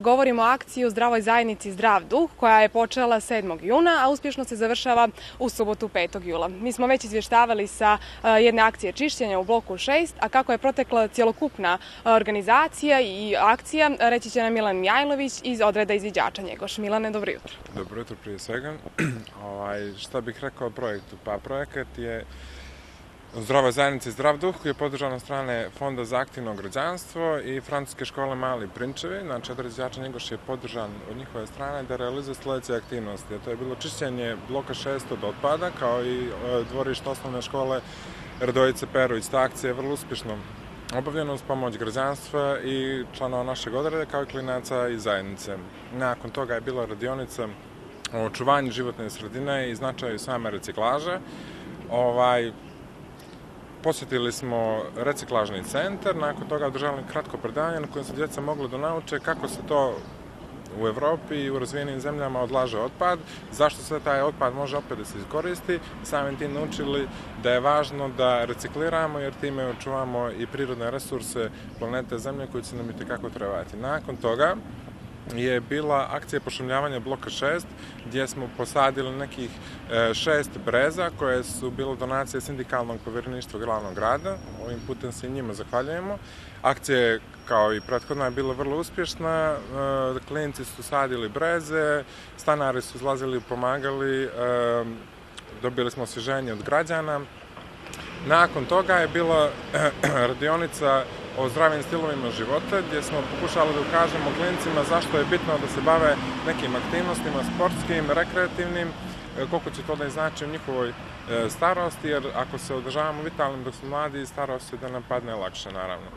Govorimo o akciji u Zdravoj zajednici Zdrav duh, koja je počela 7. juna, a uspješno se završava u subotu 5. jula. Mi smo već izvještavali sa jedne akcije čišćenja u bloku 6, a kako je protekla cjelokupna organizacija i akcija, reći će nam Milan Mijajlović iz odreda izviđača Njegoš. Milane, dobro jutro. Dobro jutro prije svega. Šta bih rekao o projektu? Pa projekat je Zdravoj zajednici Zdrav duh, koji je podržan od strane Fonda za aktivno građanstvo i Francuske škole Mali Prinčevi. Znači, odred izviđača Njegoš je podržan od njihove strane da realizuje sljedeće aktivnosti. To je bilo čišćenje bloka 6 od otpada, kao i dvorište osnovne škole Radojice Perović. Ta akcija je vrlo uspješno obavljena uz pomoć građanstva i članova našeg odreda, kao i klinaca i zajednice. Nakon toga je bila radionica o očuvanju životne sredine i značaju same reciklaže. Posjetili smo reciklažni centar, nakon toga održali kratko predavanje na kojem su djeca mogli da nauče kako se to u Evropi i u razvijenim zemljama odlaže otpad, zašto se taj otpad može opet da se iskoristi. Samim tim naučili da je važno da recikliramo, jer time očuvamo i prirodne resurse planete Zemlje koji će nam itekako trebati. Nakon toga je bila akcija pošumljavanja bloka 6, gdje smo posadili nekih 6 breza koje su bile donacije sindikalnog povjereništva glavnog grada. Ovim putem se i njima zahvaljujemo. Akcija je, kao i prethodna, je bila vrlo uspješna. Klinci su sadili breze, stanari su izlazili i pomagali, dobili smo osvježenje od građana. Nakon toga je bila radionica o zdravim stilovima života, gdje smo pokušali da ukažemo klincima zašto je bitno da se bave nekim aktivnostima sportskim, rekreativnim, koliko će to da znači u njihovoj starosti, jer ako se održavamo vitalnim dok smo mladi, starost će da nam padne lakše, naravno.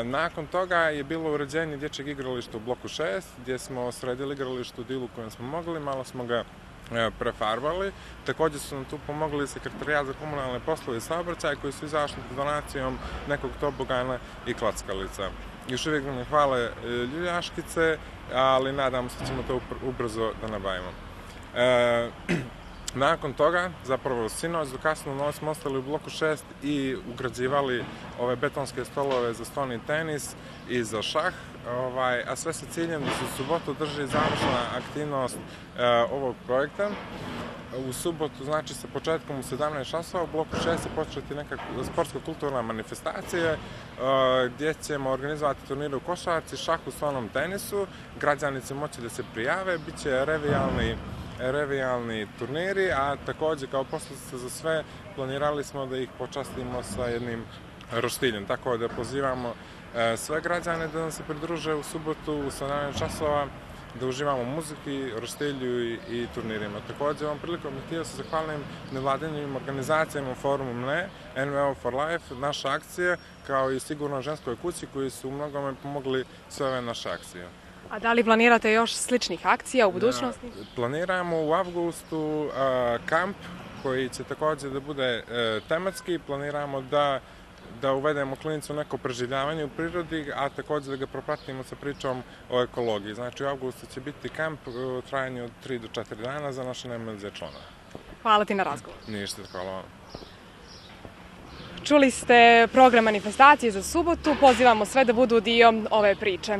Nakon toga je bilo uređenje dječjeg igrališta u bloku 6, gdje smo sredili igralište u dilu kojem smo mogli, malo smo ga prefarbali. Također su nam tu pomogli Sekretarijat za komunalne poslove i saobraćaj, koji su izašli s donacijom nekog tobogana i klackalica. Još uvijek nam hvale ljuljaškice, ali nadam se da ćemo to ubrzo da nabavimo. Nakon toga, zapravo sinoć do kasno noć smo ostali u bloku 6 i ugrađivali ove betonske stolove za stolni tenis i za šah, a sve sa ciljem da se u subotu drži završna aktivnost ovog projekta. U subotu, znači sa početkom u 17 časova, u bloku 6 će početi neka sportsko-kulturna manifestacija gdje ćemo organizovati turnire u košarci, šahu, stolnom tenisu. Građani će moći da se prijave, bit će revijalni turniri, a također kao posljedica za sve planirali smo da ih počastimo sa jednim roštiljem. Tako da pozivamo sve građane da nam se pridruže u subotu u 17 časova, da uživamo u muziki, roštilju i turnirima. Također, ovom prilikom bih htio se zahvalim nevladinim organizacijama Forumu MNE, NVO for Life, naša akcija, kao i Sigurno ženskoj kući, koji su u mnogome pomogli sve ove naše akcije. A da li planirate još sličnih akcija u budućnosti? Planiramo u avgustu kamp koji će također da bude tematski. Planiramo da uvedemo klinicu neko preživljavanje u prirodi, a također da ga propratimo sa pričom o ekologiji. Znači, u avgustu će biti kamp u trajanju od 3 do 4 dana za naše najmlađe članove. Hvala ti na razgovor. Ništa, hvala vam. Čuli ste program manifestacije za subotu, pozivamo sve da budu dio ove priče.